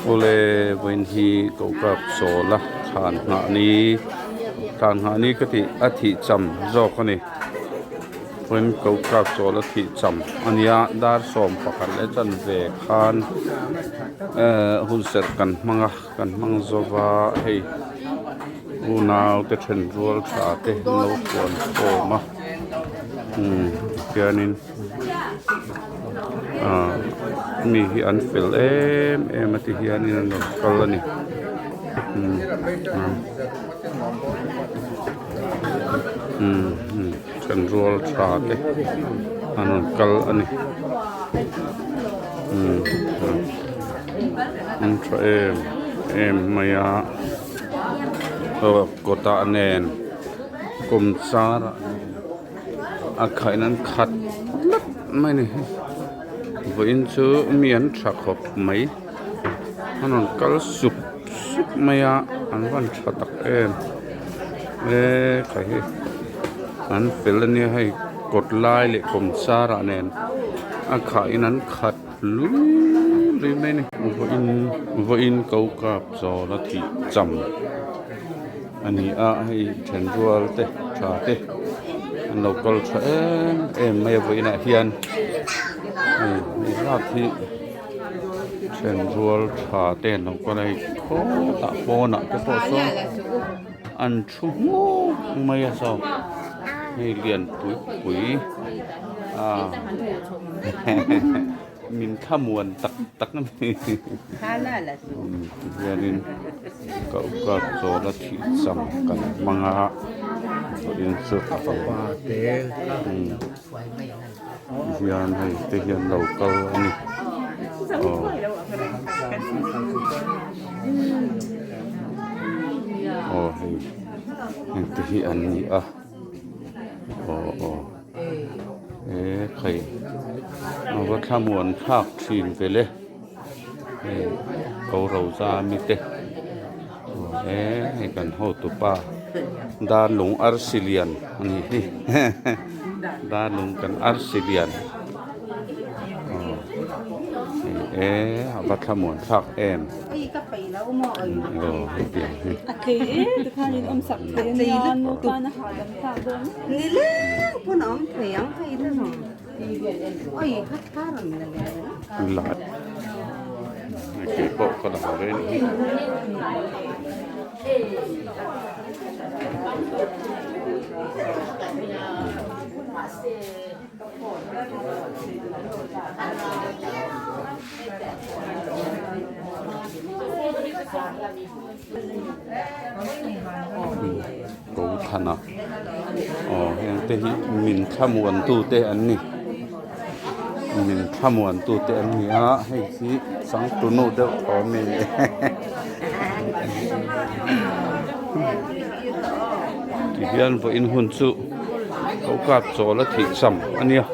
Awle vawiin hi Kokap Chawla thlan nghah ni thlan nghah ni ka tih a thih cham zawk a ni vawiin Kokap Chawla thih cham a nia dar 11 leh chanve khan ehh hun serh kan hmang a kan hmang zo va hei unau te then rual tha te an lo huan khawm a umm tihianin. Ahh mi hi an fel em em a ti hianin an rawn kal a ni umm umm umm thenrual tha te an rawn kal a ni umm an tha em em mai a aw kawtah nen kawmchar ah nen. A khaih nan khat tlat mai a ni vawiin chu mi an tha khawp mai an rawn kal sup sup mai a an van tha tak em e khai hi an fel a nia hei kawt lai leh kawm char ah nen a khah in an khat lui lui mai a ni vawiin vawiin ko kap chawl a thih cham. A ni a hei then rual te tha te an lo kal tha em em mai a vawiinah hian hei hei zat hi then rual tha te an lo kal a hei khawtah pawnah te pawh sawn an thu hmuk mai a saw hei lian pui pui a Min thlamuan tak tak a ni. Tihianin ka uka chawla thih cham kan hmang a, vawiin chu tihian hei te hian lo kal a ni. Aw. Aw hei heng te hi an ni a. Aw aw. He khai a va thlamuan thlak thin vel e hei ko ro za mi te he hei kan hotu pa darlung arsi lian a ni hi darlung kan arsi lian aw hei e a va thlamuan thlak em aw hetiang hi. Nileng pawn a awm thei ang hei te zawng oi kha thla rawn la leh la keipawh ka la haw reng hi. Ko thana aw heng te hi min thlamuan tu te an ni min thlamuan tu te an ni a hei hi changtunu deuh thaw a mi tihian vawiin hun chu ko kap chawl a thih cham a nia.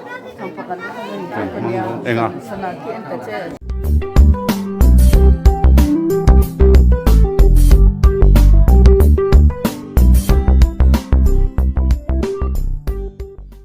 Eng a.